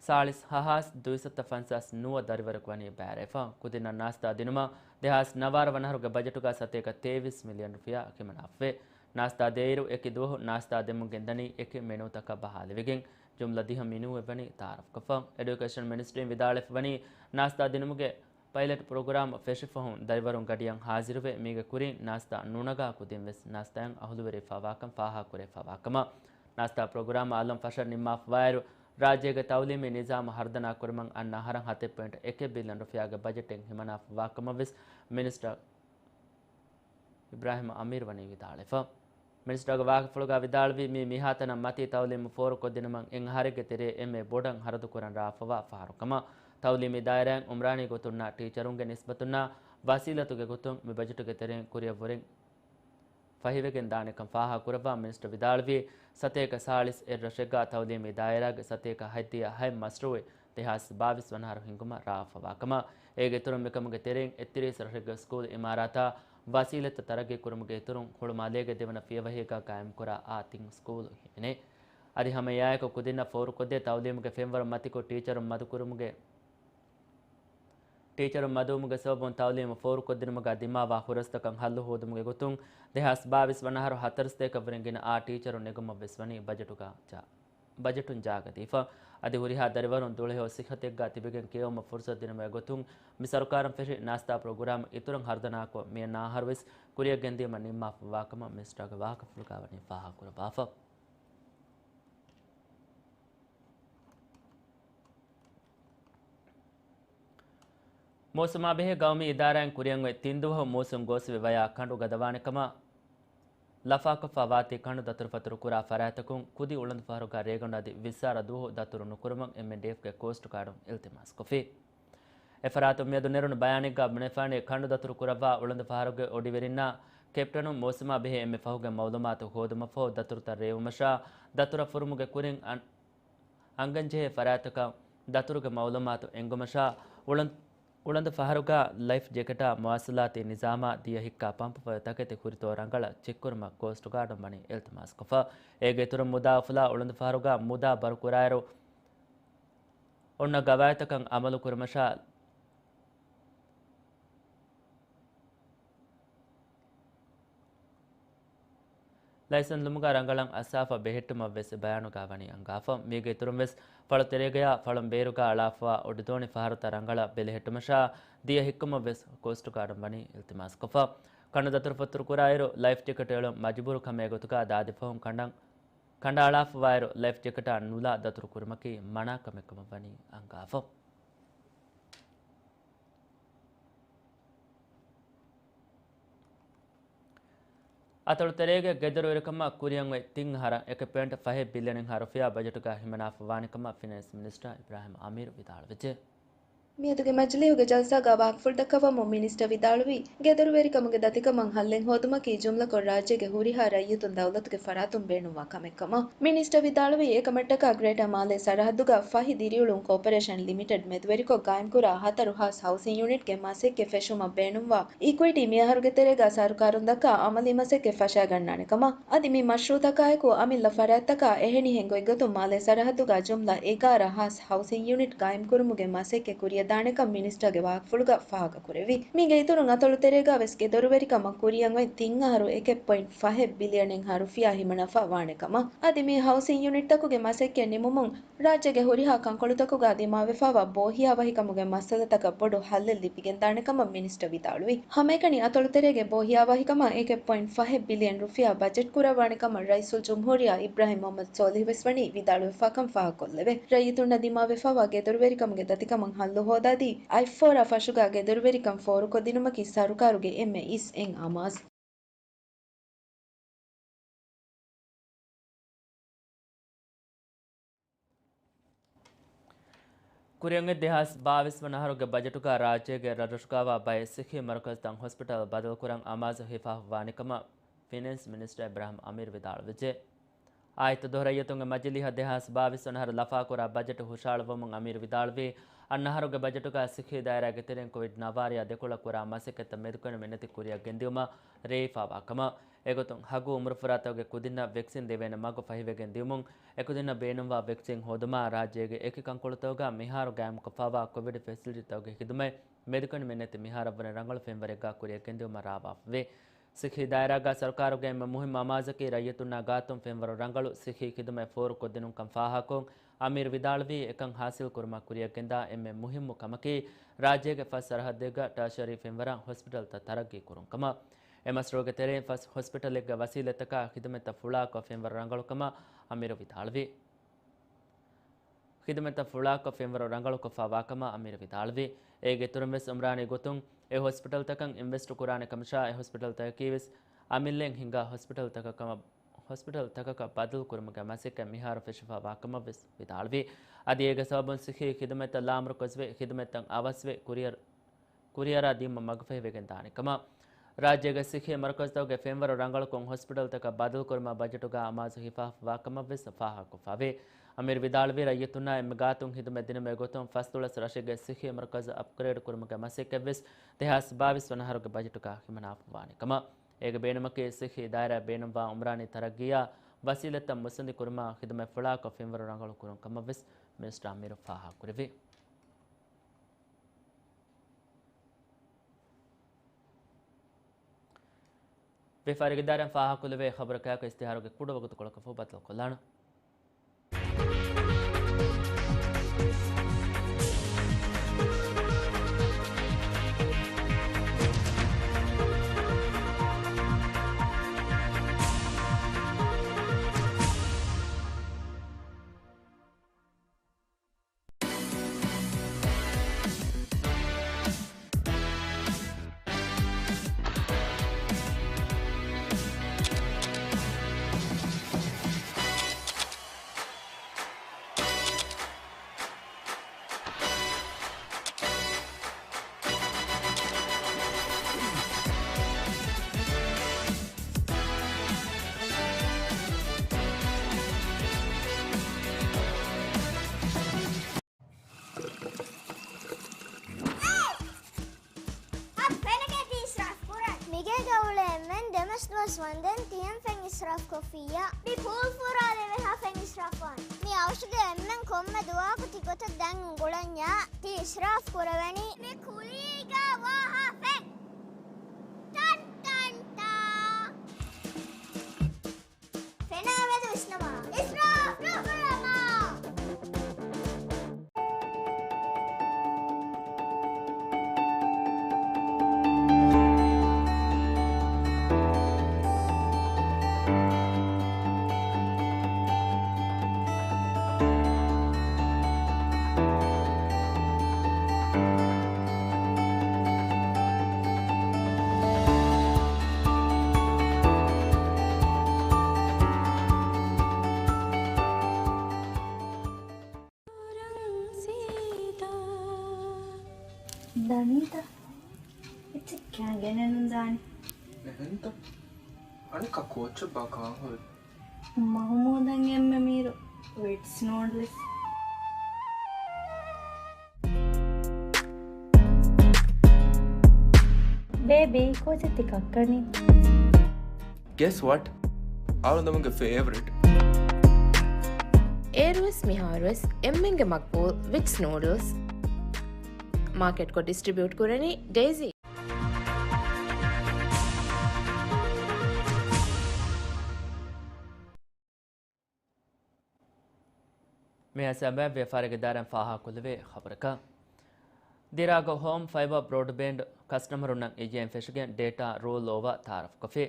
ސާޅީސް ހަ ހާސް ދުއިސައްތަ ފަންސާސް ނުވަ ދަރިވަރަކު ވަނީ ބައިވެފަ. ކުދިންނަށް ނާސްތާ ދިނުމަށް ދެހާސް ނަވާރަ ވަނަހަރުގެ ބަޖެޓުގަ ސަތޭކަ ތޭވީސް މިލިއަން ރުފިޔާ ހިމަނާފަވޭ. ނާސްތާ ދޭއިރު، އެކި ދުވަހު ނާސްތާ ދެމުން ގެންދަނީ އެކި މެނޫތަކަށް ބަހާލެވިގެން. ޖުމްލަ ދިހަ މެނޫއެއް ވަނީ ތައާރަފްކޮށްފަ. އެޑިއުކޭޝަން މިނިސްޓްރީން ވިދާޅުވެފަ ވަނީ، ނާސްތާ ދިނުމުގެ ޕައިލެޓް ޕްރޮގްރާމް ފެށިފަހުން ދަރިވަރުން ގަޑިއަށް ހާޒިރުވެ، މީގެ ކުރިން ނާސްތާ ނުނަގާ ކުދިން ވެސް ނާސްތާއިން އަހުލުވެރިވެފަވާކަން ފާހަގަކުރެވިފަވާކަމަށް، ނާސްތާ ޕްރޮގްރާމް އަލަށް ފަށަން ނިންމާފަވާއިރު، ރާއްޖޭގެ ތައުލީމީ ނިޒާމު ހަރުދަނާ ކުރުމަށް އަންނަ އަހަރަށް ހަތެއް ޕޮއިންޓް އެކެއް ބިލިއަން ރުފިޔާގެ ބަޖެޓެއް ހިމަނާފަވާކަމަށް ވެސް މިނިސްޓަރ އިބްރާހިމް އަމީރު ވަނީ ވިދާޅުވެފަ. މިނިސްޓަރގެ ވާހަކަފުޅުގަ ވިދާޅުވީ، މި މިހާތަނަށް މަތީ ތައުލީމު ފޯރުކޮށްދިނުމަށް އެއް އަހަރެއްގެ ތެރޭ އެންމެ ބޮޑަށް ހަރަދުކުރަން ރާވެފަވާ ފަހަރުކަމަށް، ތައުލީމީ ދާއިރާއިން އުމްރާނީ ގޮތުންނާ ޓީޗަރުންގެ ނިސްބަތުންނާ ވަސީލަތުގެ ގޮތުން މި ބަޖެޓުގެ ތެރެއިން ކުރިއަށްވުރެން ފަހިވެގެން ދާނެކަން ފާހަގަކުރައްވާ މިނިސްޓަރ ވިދާޅުވީ، ސަތޭކަ ސާޅީސް އެއް ރަށެއްގަ ތައުލީމީ ދާއިރާގެ ސަތޭކަ ހަތްދިހަ ހަތް މަޝްރޫއެއް ދެހާސް ބާވީސް ވަނަ އަހަރު ހިންގުމަށް ރާވެފަވާކަމަށް، އޭގެ އިތުރުން މިކަމުގެ ތެރެއިން އެއްތިރީސް ރަށެއްގެ ސްކޫލް އިމާރާތާ ވަސީލަތްތައް ތަރައްގީ ކުރުމުގެ އިތުރުން ހުޅުމާލޭގެ ދެވަނަ ފިޔަވަހީގަ ގާއިމްކުރާ އާ ތިން ސްކޫލު ހިމެނޭ. އަދި ހަމައެއާއެކު ކުދިންނަށް ފޯރުކޮށްދޭ ތައުލީމުގެ ފެންވަރު މަތިކޮށް ޓީޗަރުން މަދުކުރުމުގެ ޓީޗަރުން މަދުވުމުގެ ސަބަބުން ތައުލީމު ފޯރުކޮށްދިނުމުގަ ދިމާވާ ހުރަސްތަކަށް ހައްލު ހޯދުމުގެ ގޮތުން، ދެހާސް ބާވީސް ވަނަ އަހަރު ހަތަރު ސަތޭކަ ވުރެން ގިނަ އާ ޓީޗަރުން ނެގުމަށް ވެސް ވަނީ ބަޖެޓުގަ ޖާ-، ބަޖެޓުން ޖާގަދީފަ. އަދި ހުރިހާ ދަރިވަރުން ދުޅަހެޔޮ ސިއްހަތެއްގަ ތިބިގެން ކިޔެވުމަށް ފުރުސަތު ދިނުމުގެ ގޮތުން، މި ސަރުކާރުން ފެށި ނާސްތާ ޕްރޮގްރާމް އިތުރަށް ހަރުދަނާކޮށް، މިއަންނަ އަހަރު ވެސް ކުރިއަށް ގެންދިޔުމަށް ނިންމާފަވާކަމަށް މިނިސްޓަރގެ ވާހަކަފުޅުގަ ވަނީ ފާހަގަކުރައްވާފަ. މޫސުމާ ބެހޭ ގައުމީ އިދާރާއިން ކުރިއަށް އޮތް ތިން ދުވަހު މޫސުން ގޯސްވެ ވަޔާ ކަނޑު ގަދަވާނެ ކަމަށް ލަފާކޮށްފަ ވާތީ، ކަނޑު ދަތުރުފަތުރު ކުރާ ފަރާތްތަކުން ކުދި އުޅަނދު ފަހަރުގަ ރޭގަނޑު އަދި ވިއްސާރަ ދުވަހު ދަތުރު ނުކުރުމަށް އެމްއެންޑީއެފްގެ ކޯސްޓް ގާޑުން އިލްތިމާސްކޮށްފި. އެފަރާތުން މިއަދު ނެރުނު ބަޔާނެއްގަ ބުނެފާނެ، ކަނޑު ދަތުރު ކުރައްވާ އުޅަނދު ފަހަރުގެ އޮޑިވެރިންނާ ކެޕްޓަނުން މޫސުމާ ބެހޭ އެންމެ ފަހުގެ މައުލޫމާތު ހޯދުމަށްފަހު ދަތުރުތައް ރޭވުމަށާ ދަތުރަށް ފުރުމުގެ ކުރިން އަން-، އަންގަންޖެހޭ ފަރާތްތަކަށް ދަތުރުގެ މައުލޫމާތު އެންގުމަށާ އުޅަން-، އުޅަނދު ފަހަރުގަ ލައިފް ޖެކެޓާ މުވާސަލާތީ ނިޒާމާ ދިޔަ ހިއްކާ ޕަމްޕުފަދަ ތަކެތި ހުރިތޯ ރަނގަޅަށް ޗެކްކުރުމަށް ކޯސްޓް ގާޑުން ވަނީ އިލްތިމާސްކޮށްފަ. އޭގެ އިތުރުން މުދާ އުފުލާ އުޅަނދު ފަހަރުގަ މުދާ ބަރުކުރާއިރު، އޮންނަ ގަވާއިދުތަކަށް އަމަލު ކުރުމަށާ، ލައިސަން ލުމުގަ ރަނގަޅަށް އައްސާފަ ބެހެއްޓުމަށް ވެސް ބަޔާނުގަ ވަނީ އަންގާފަ. މީގެ އިތުރުން ވެސް ފަޅު ތެރޭގަޔާ ފަޅުން ބޭރުގަ އަޅާފަވާ އޮޑިދޯނި ފަހަރުތައް ރަނގަޅަށް ބެލެހެއްޓުމަށާ ދިޔަ ހިއްކުމަށް ވެސް ކޯސްޓް ގާޑުން ވަނީ އިލްތިމާސްކޮށްފަ. ކަނޑު ދަތުރުފަތުރު ކުރާއިރު، ލައިފް ޖެކެޓް އެޅުން މަޖުބޫރު ކަމެއް ގޮތުގަ ދާދިފަހުން ކަނޑަށް ކަނޑައަޅާފަވާއިރު، ލައިފް ޖެކެޓާ ނުލާ ދަތުރު ކުރުމަކީ މަނާ ކަމެއްކަމަށް ވަނީ އަންގާފަ. އަތޮޅު ތެރޭގެ ގެދޮރުވެރިކަމަށް ކުރިއަށް އޮތް ތިން އަހަރަށް އެކެއް ޕޮއިންޓް ފަހެއް ބިލިއަނެއްހާ ރުފިޔާ ބަޖެޓުގަ ހިމަނާފަ ވާނެ ކަމަށް ފިނޭންސް މިނިސްޓަރ އިބްރާހިމް އަމީރު ވިދާޅުވެއްޖެ. މިއަދުގެ މަޖިލީހުގެ ޖަލްސާގަ ވާހަކަފުޅު ދައްކަވަމުން މިނިސްޓަރ ވިދާޅުވީ، ގެދޮރުވެރިކަމުގެ ދަތިކަމަށް ހައްލެއް ހޯދުމަކީ ޖުމްލަކޮށް ރާއްޖޭގެ ހުރިހާ ރައްޔިތުން ދައުލަތުގެ ފަރާތުން ބޭނުންވާ ކަމެއްކަމަށް. މިނިސްޓަރ ވިދާޅުވީ، އެކަމަށްޓަކާ ގްރޭޓާ މާލޭ ސަރަހައްދުގަ ފަހި ދިރިއުޅުން ކޯޕަރޭޝަން ލިމިޓެޑް މެދުވެރިކޮށް ގާއިމްކުރާ ހަތަރު ހާސް ހައުސިން ޔުނިޓްގެ މަސައްކަތް ފެށުމަށް ބޭނުންވާ އިކުއިޓީ މިއަހަރުގެ ތެރޭގަ ސަރުކާރުން ދައްކާ އަމަލީ މަސައްކަތް ފަށާގަންނާނެ ކަމަށް، އަދި މި މަޝްރޫއުތަކާއެކު އަމިއްލަ ފަރާތްތަކާ އެހެނިހެން ގޮތްގޮތުން މާލޭ ސަރަހައްދުގަ ޖުމްލަ އެގާރަ ހާސް ހައުސިން ޔުނިޓް ގާއިމްކުރުމުގެ މަސައްކަތް ކުރިއަށްދާނެކަން މިނިސްޓަރގެ ވާހަކަފުޅުގަ ފާހަގަކުރެއްވި. މީގެ އިތުރުން އަތޮޅު ތެރޭގަ ވެސް ގެދޮރުވެރިކަމަށް ކުރިއަށް އޮތް ތިން އަހަރު އެކެއް ޕޮއިންޓް ފަހެއް ބިލިއަނެއްހާ ރުފިޔާ ހިމަނާފަ ވާނެ ކަމަށް، އަދި މި ހައުސިން ޔުނިޓްތަކުގެ މަސައްކަތް ނިމުމުން ރާއްޖޭގެ ހުރިހާ ކަންކޮޅުތަކުގަ ދިމާވެފަވާ ބޯހިޔާވަހިކަމުގެ މައްސަލަތަކަށް ބޮޑު ހައްލެއް ލިބިގެންދާނެ ކަމަށް މިނިސްޓަރ ވިދާޅުވި. ހަމައެކަނި އަތޮޅުތެރޭގެ ބޯހިޔާވަހިކަމަށް އެކެއް ޕޮއިންޓް ފަހެއް ބިލިއަން ރުފިޔާ ބަޖެޓް ކުރައްވާނެ ކަމަށް ރައީސުލްޖުމްހޫރިއްޔާ އިބްރާހިމް މުހައްމަދު ސޯލިހު ވެސް ވަނީ ވިދާޅުވެފާކަން ފާހަގަކޮށްލެވޭ. ރައްޔިތުންނަށް ދިމާވެފަވާ ގެދޮރުވެރިކަމުގެ ދަތިކަމަށް ހައްލު ހޯދާދީ، އަތްފޯރާ ފަށުގަ ގެދޮރުވެރިކަން ފޯރުކޮށްދިނުމަކީ ސަރުކާރުގެ އެންމެ އިސް އެއް އަމާޒު. ކުރިއަށް ދެހާސް ބާވީސް ވަނަ އަހަރުގެ ބަޖެޓުގަ ރާއްޖޭގެ ރަށްރަށުގައިވާ ބައެއް ސިއްހީ މަރުކަޒުތައް ހޮސްޕިޓަލް ބަދަލުކުރަން އަމާޒު ހިފާފަ ވާނެ ކަމަށް ފިނޭންސް މިނިސްޓަރ އިބްރާހިމް އަމީރު ވިދާޅުވެއްޖެ. އާއްތަ ދޮށް ރައްޔިތުންގެ މަޖިލީހަށް ދެހާސް ބާވީސް ވަނަ އަހަރަށް ލަފާކުރާ ބަޖެޓު ހުށަހަޅުއްވަމުން އަމީރު ވިދާޅުވީ، އަންނަ އަހަރުގެ ބަޖެޓުގަ ސިއްހީ ދާއިރާގެ ތެރެއިން ކޮވިޑް ނަވާރަޔާ ދެކޮޅަށް ކުރާ މަސައްކަތްތައް މެދުކުރެވެން މިނެތި ކުރިއަށް ގެންދިއުމަށް ރޭވިފާވާ ކަމަށް. އެގޮތުން ހަގޫ އުމުރުފުރާތަކުގެ ކުދިންނަށް ވެކްސިން ދެވޭނެ މަގު ފަހިވެގެން ދިއުމުން، އެކުދިންނަށް ބޭނުންވާ ވެކްސިން ހޯދުމަށް ރާއްޖޭގެ އެކި ކަންކޮޅުތަކުގަ މިހާރު ގާއިމުކޮށްފާވާ ކޮވިޑް ފެސިލިޓީތަކުގެ ޚިދުމަތް މެދުކަނި މިނެތި މިހާރަށްވުރެ ރަނގަޅު ފެންވަރެއްގަ ކުރިއަށް ގެންދިއުމަށް ރާވާފަވޭ. ސިއްހީ ދާއިރާގަ ސަރުކާރުގެ އެންމެ މުހިއްމު އަމާޒަކީ ރައްޔިތުންނާ ގާތުން ފެންވަރު ރަނގަޅު ސިއްހީ ޚިދުމަތް ފޯރުކޮށްދިނުންކަން ފާހަގަކޮށް، އަމީރު ވިދާޅުވީ، އެކަން ހާސިލް ކުރުމަށް ކުރިއަށްގެންދާ އެންމެ މުހިއްމު ކަމަކީ، ރާއްޖޭގެ ފަސް ސަރަހައްދެއްގަ ޓާޝަރީ ފެންވަރަށް ހޮސްޕިޓަލްތައް ތަރައްގީ ކުރުން ކަމަށް. އެ މަޝްރޫޢުގެ ތެރެއިން ފަސް ހޮސްޕިޓަލެއްގެ ވަސީލަތްތަކާ ޚިދުމަތްތައް ފުޅާކޮށް ފެންވަރު ރަނގަޅުކަމަށް އަމީރު ވިދާޅުވި. ޚިދުމަތްތައް ފުޅާކޮށް ފެންވަރު ރަނގަޅުކޮށްފާވާކަމަށް އަމީރު ވިދާޅުވި. އޭގެ އިތުރުންވެސް އުމްރާނީ ގޮތުން އެ ހޮސްޕިޓަލްތަކަށް އިންވެސްޓު ކުރާނެ ކަމަށާ، އެ ހޮސްޕިޓަލްތަކަކީވެސް އަމިއްލައިން ހިންގާ ހޮސްޕިޓަލްތަކަކަމަށް، ހޮސްޕިޓަލްތަކަކަށް ބަދަލު ކުރުމުގެ މަސައްކަތް މިހާރު ފެށިފާވާކަމަށްވެސް ވިދާޅުވި. އަދި އޭގެ ސަބަބުން ސިއްހީ ޚިދުމަތްތައް ލާމަރުކަޒުވެ، ޚިދުމަތްތައް އަވަސްވެ، ކުރިއަރ-، ކުރިއަރާ ދިއުމަށް މަގުފަހިވެގެން ދާނެ ކަމަށް. ރާއްޖޭގެ ސިއްހީ މަރުކަޒުތަކުގެ ފެންވަރު ރަނގަޅުކޮށް ހޮސްޕިޓަލްތަކަށް ބަދަލުކުރުމަށް ބަޖެޓުގަ އަމާޒު ހިފާފަވާކަމަށްވެސް ފާހަގަކޮށްފަވޭ. އަމީރު ވިދާޅުވީ، ރައްޔިތުންނަށް އެންމެ ގާތުން ޚިދުމަތް ދިނުމުގެ ގޮތުން ފަސްދޮޅަސް ރަށެއްގެ ސިއްހީ މަރުކަޒު އަޕްގްރޭޑް ކުރުމުގެ މަސައްކަތްވެސް ދެހާސް ބާވީސް ވަނަ އަހަރުގެ ބަޖެޓުގަ ހިމަނާފަވާނެ ކަމަށް. އޭގެ ބޭނުމަކީ، ސިއްހީ ދާއިރާއަށް ބޭނުންވާ އުމްރާނީ ތަރައްގީއާ ވަސީލަތްތައް މުއްސަނދި ކުރުމަށް ޚިދުމަތް ފުޅާކޮށް ފެންވަރު ރަނގަޅު ކުރުން ކަމަށްވެސް މިނިސްޓަރ އަމީރު ފާހަގަކުރެއްވި. ވިޔަފާރިގެ ދާއިރާއިން ފާހަގަކުރެވޭ ޚަބަރަކާއެކު އިސްތިހާރުގެ ކުޑަވަގުތުކޮޅަކަށްފަހު ބައްދަލުކޮށްލާނަން. އަ، ފެނަކޭ ތި އިސްރާފް ކުރަން. މިގޭގަ އުޅޭ އެންމެން ދެމަސް ދުވަސް ވަންދެން ތިހެން ފެން އިސްރާފް ކޮށްފިއްޔާ. މި ޕޫލް ފުރާލެވޭހާ ފެން އިސްރާފް ވާން. މި އަވަށުގެ އެންމެން ކޮންމެ ދުވަހަކު ތިގޮތަށް ދަން އުނގުޅަންޏާ ތި އިސްރާފް ކުރެވެނީ. މި ކުލީގަ ވާހާ ފެން. ޓަން ޓަން ޓާ. ފެނާ މެދު ވިސްނަމާ. އިސްރާފް ނުކުރަމާ. ދަނީތަ؟ އެއްޗެއް ކާން ގެނެއް ނުދާނެ. އެހެންތަ؟ އަނެއްކާ ކޯއްޗެއްބާ ކާން ހުރީ؟ މަހުމޫދަށް އެންމެ މީރު ވިޓްސް ނޫޑްލްސް. ބޭބީ، ކޯޗެއް ތި ކައްކަނީ؟ Guess what? އަޅުގަނޑުގެ ފޭވަރިޓް. އޭރުވެސް މިހާރުވެސް އެންމެންގެ މަގްބޫލް ވިޓްސް ނޫޑްލްސް. މާކެޓްކޮށް ޑިސްޓްރިބިއުޓް ކުރަނީ ޑޭޒީ. މި އަސަބަ ވިޔަފާރިގެ ދާއިރާއިން ފާހަގަކޮށްލެވޭ ޚަބަރަކަށް. ދިރާގު ހޯމް ފައިބަ ބްރޯޑްބޭންޑް ކަސްޓަމަރުންނަށް އިއްޔެއިން ފެށިގެން ޑޭޓާ ރޯލް އޯވާ ތައާރަފްކޮށްފި.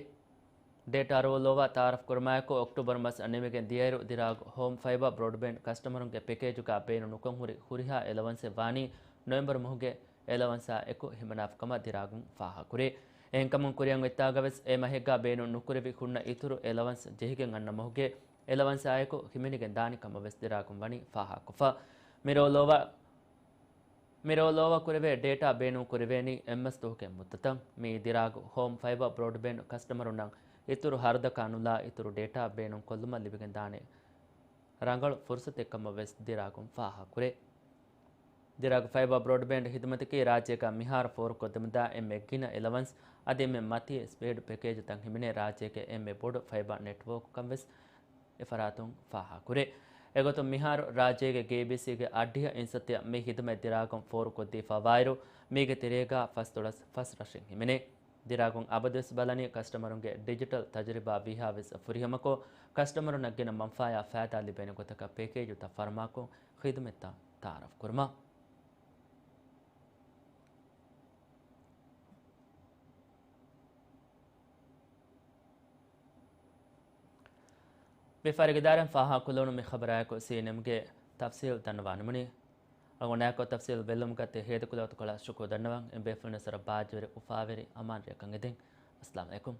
ޑޭޓާ ރޯލް އޯވާ ތައާރަފް ކުރުމާއެކު އޮކްޓޫބަރު މަސް ނިމިގެން ދިޔައިރު، ދިރާގު ހޯމް ފައިބަ ބްރޯޑްބޭންޑް ކަސްޓަމަރުންގެ ޕެކޭޖުގަ ބޭނުން ނުކޮށް ހުރި ހުރިހާ އެލަވަންސެއް ވާނީ ނޮވެމްބަރު މަހުގެ އެލަވަންސާ އެކު ހިމަނާފަކަމަށް ދިރާގުން ފާހަގަކުރޭ. އެހެންކަމުން ކުރިއަށް އޮތްތާގަވެސް އެ މަހެއްގަ ބޭނުން ނުކުރެވި ހުންނަ އިތުރު އެލަވަންސް ޖެހިގެން އަންނަ މަހުގެ އެލަވަންސާއެކު ހިމެނިގެން ދާނެ ކަމަށް ވެސް ދިރާގުން ވަނީ ފާހަގަކޮށްފަ. މި ރޯލް އޯވާ، މި ރޯލް އޯވާ ކުރެވޭ ޑޭޓާ ބޭނުން ކުރެވޭނީ އެއްމަސް ދުވަހުގެ މުއްދަތަށް. މިއީ ދިރާގު ހޯމް ފައިބަ ބްރޯޑްބޭންޑް ކަސްޓަމަރުންނަށް އިތުރު ހަރަދަކާ ނުލާ އިތުރު ޑޭޓާ ބޭނުން ކޮށްލުމަށް ލިބިގެންދާނެ ރަނގަޅު ފުރުސަތެއްކަމަށް ވެސް ދިރާގުން ފާހަގަކުރޭ. ދިރާގު ފައިބަ ބްރޯޑްބޭންޑް ހިދުމަތަކީ ރާއްޖޭގަ މިހާރު ފޯރުކޮށްދެމުންދާ އެންމެ ގިނަ އެލަވަންސް އަދި އެންމެ މަތީ ސްޕީޑް ޕެކޭޖުތައް ހިމެނޭ ރާއްޖޭގެ އެންމެ ބޮޑު ފައިބަ ނެޓްވޯކްކަން ވެސް އެފަރާތުން ފާހަގަކުރޭ. އެގޮތުން މިހާރު ރާއްޖޭގެ ގޭބީސީގެ އައްޑިހަ އިންސައްތައަށް މި ހިދުމަތް ދިރާގުން ފޯރުކޮށްދީފަވާއިރު، މީގެ ތެރޭގަ ފަސްދޮޅަސް ފަސް ރަށެއް ހިމެނޭ. ދިރާގުން އަބަދުވެސް ބަލަނީ ކަސްޓަމަރުންގެ ޑިޖިޓަލް ތަޖުރިބާ ވީހާވެސް ފުރިހަމަކޮށް، ކަސްޓަމަރުންނަށް ގިނަ މަންފާޔާ ފައިދާ ލިބޭނެ ގޮތަކަށް ޕެކޭޖުތައް ފަރުމާކޮށް، ޚިދުމަތްތައް ތައާރަފް ކުރުމަށް. މި ފަރިގެ ދާއިރާއިން ފާހަގަކޮށްލުނު މި ޚަބަރާއެކު ސީއެންއެމްގެ ތަފްސީލް ދަންނަވާނަމުނީ. އަޅުގަނޑާއެކު ތަފްސީލް ބެއްލުމުގަ ތި ހޭދަކުލަވަތުކޮޅަށް ޝުކުރު ދަންނަވަން. އެންމެ ބޭފުޅުންނަށް ވަރަށް ބާއްޖަވެރި އުފާވެރި އަމާން ރެއަކަށް އެދެން. އައްސަލާމު ޢަލައިކުމް.